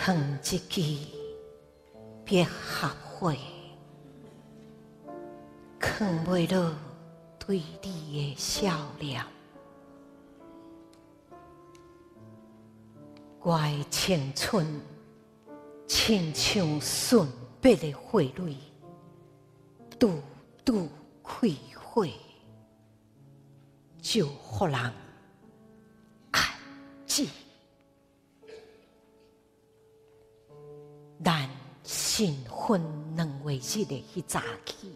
藏一支百合花，囥袂落對你的笑臉。我的青春，親像順筆的花蕊，拄拄開花，就予人壓制。咱新婚2月日的彼早起，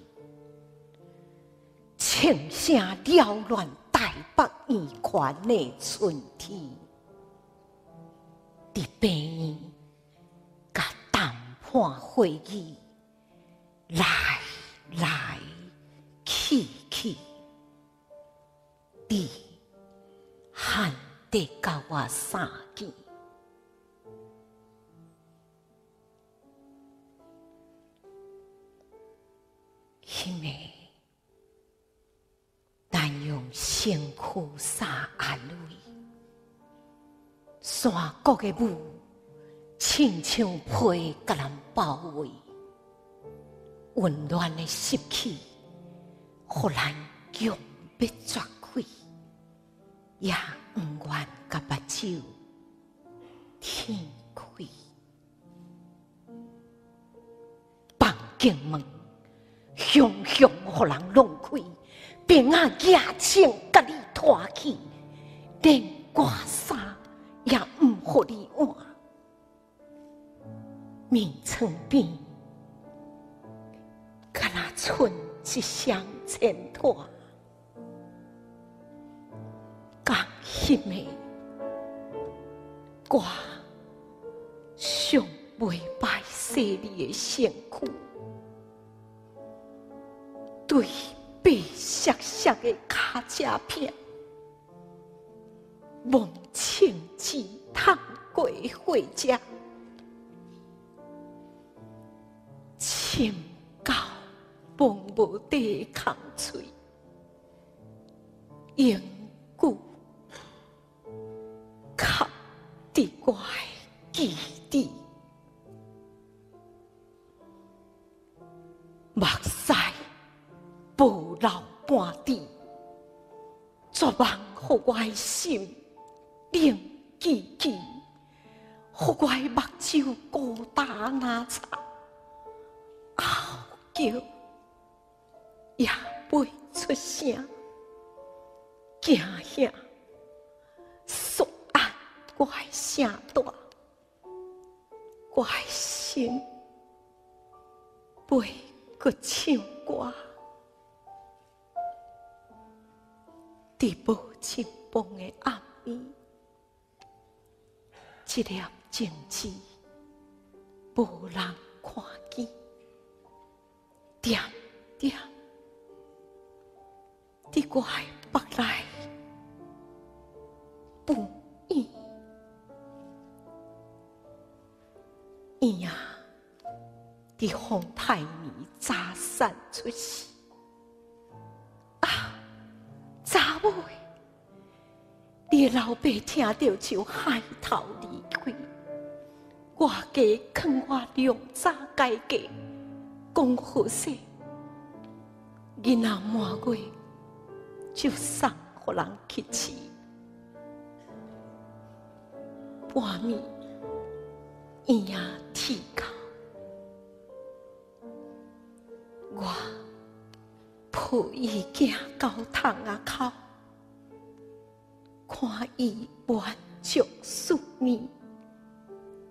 銃聲繚亂台北圓環的春天，佇病院共談判會議來來去去，你罕得共我相見。彼暝，咱用身軀相安慰，山谷的霧親像被共咱包圍，溫暖的濕氣，予咱強欲絕氣，也毋願共目睭天開。房間門雄雄予人弄開，兵仔舉槍共你拖去，連外衫也毋予你換。眠床邊，敢若賰一雙錢拖。講彼暝，我上袂歹洗你的身軀，對白雪雪的跤車片，望青枝通過火車，深到摸無底的空喙，永久刻佇我的記憶，目屎無流半滴，絕望予我的心冷吱吱，予我的目睭孤焦若柴，嗷叫也袂出聲，驚嚇縮壓我的聲帶，我的心袂閣唱歌。佇無清風的暗暝，這粒種子無人看見，點點佇我的腹內浮圓，圓仔佇風太暝早散出世。啊，查某的，你的老爸聽著就害頭離開，我家勸我量早改嫁，講好勢，囡仔滿月就送予人去飼。半暝，圓仔鐵哭，我抱伊行到窗仔口，看伊滿足思念，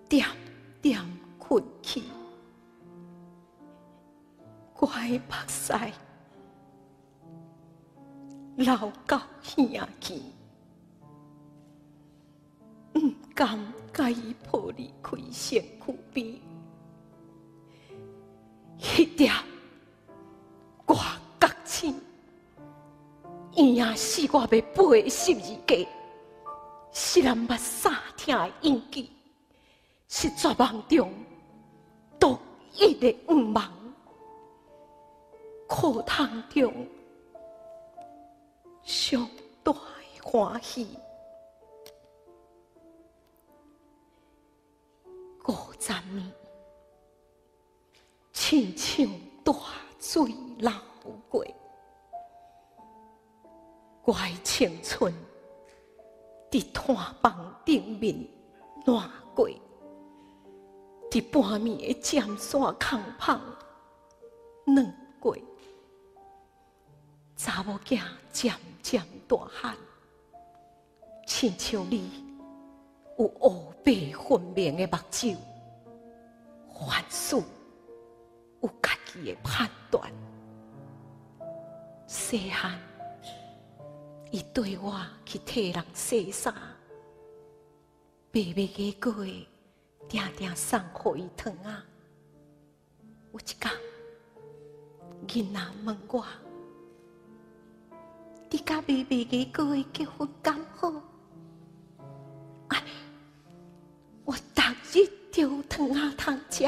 點點睏去。我的目屎流到耳仔墘，毋甘共伊抱離開身軀邊。彼粒我覺醒，圓仔是我欲背的十字架，是咱目屎疼的印記，是絕望中獨一的願望。苦痛中上大的歡喜。50年，親像大水流過，我的青春佇炭房頂面爛過，佇半暝的針線空縫軟過，查某囝漸漸大漢，親像你有黑白分明的目睭，凡事有家己的判斷。細漢，伊綴我去替人洗衫，白白過過的，定定送予伊糖仔。有一工，囡仔問我：你佮白白過過的結婚敢好？按呢，我逐日著有糖仔通食，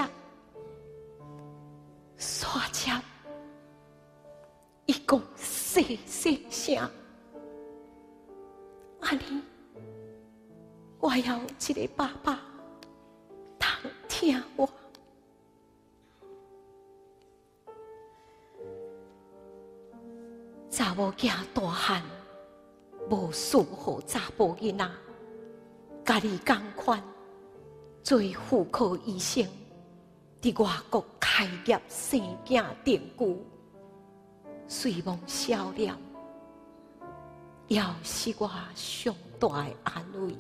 煞接伊講細細聲，按呢，我猶有一个爸爸通疼我。查某囝大漢，無輸予查埔囡仔，佮你仝款做婦科醫生，佇外國開業生囝定居，雖罔少年，猶是我上大的安慰。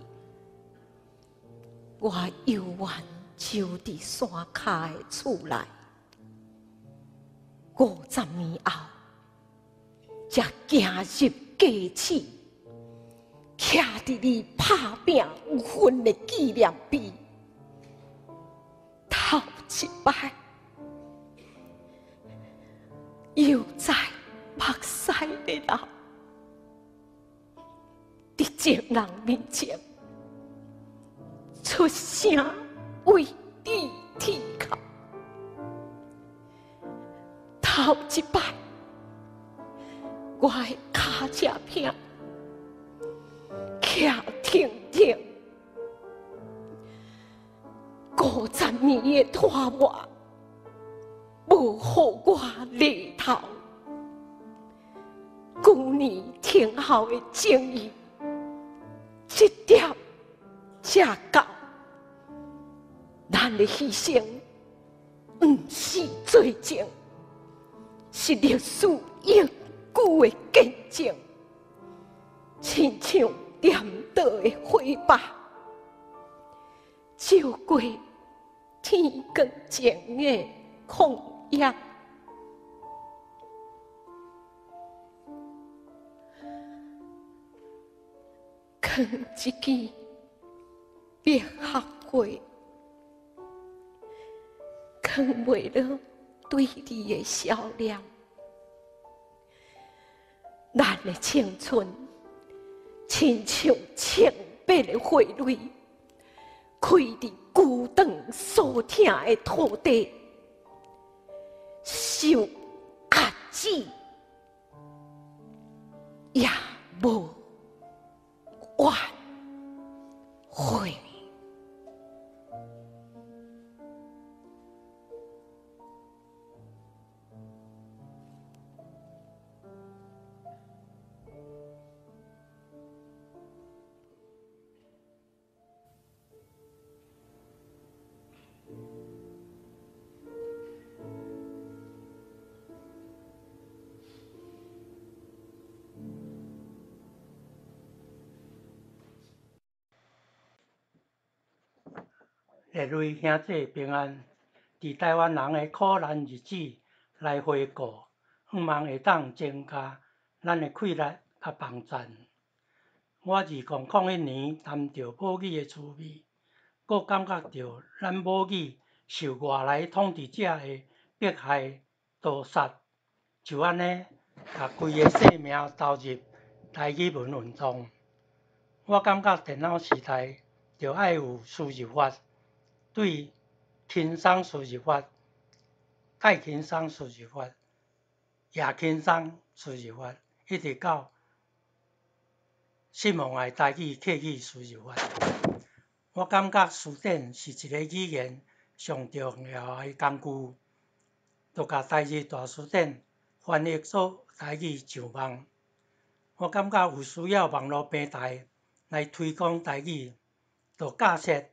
我猶原就佇山跤的厝內，50年後，才行入家市，徛佇你拍拚有份的紀念碑，頭一擺，猶在目屎咧流，佇眾人面前出聲為你啼哭，頭一擺，我的跤車坪徛停停，50年的拖磨，無予我犁頭。舊年天后的情義，這點才到。咱的犧牲，毋是罪證，是歷史永久的見證，親像顛倒的火把，照過天光前的曠野。藏一支百合花，藏袂落對你的笑臉。咱的青春，親像清白的花蕊，開佇孤長所疼的土地，受壓制也無怨悔。列位兄弟平安，佇台灣人的苦難日子來回顧，向望會當增加咱的氣力佮幫贊。我2001年談著母語的滋味，閣感覺著咱母語受外來統治者的迫害屠殺，就按呢，共規个性命投入台語文運動。我感覺電腦時代著愛有輸入法，對輕鬆輸入法、較輕鬆輸入法、也輕鬆輸入法，一直到失望的台語客語輸入法。我感覺辭典是一個語言上重要的工具，就共台日大辭典翻譯做台語上網。我感覺有需要網路平台來推廣台語，就架設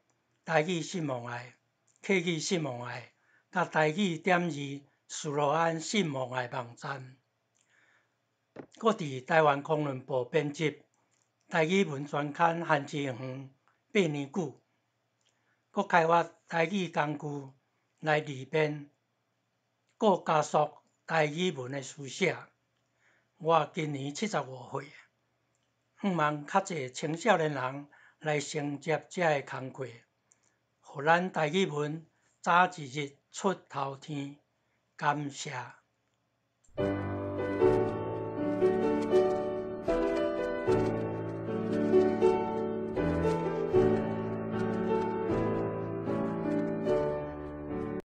台語新望愛、客語新望愛，佮台語點字斯洛安新望愛網站。閣佇台灣公論報編輯台語文專刊番薯園8年久，閣開發台語工具來利便閣加速台語文的書寫。我今年75歲，向望較濟青少年人來承接這个工課，予咱台語文早一日出頭天。感謝。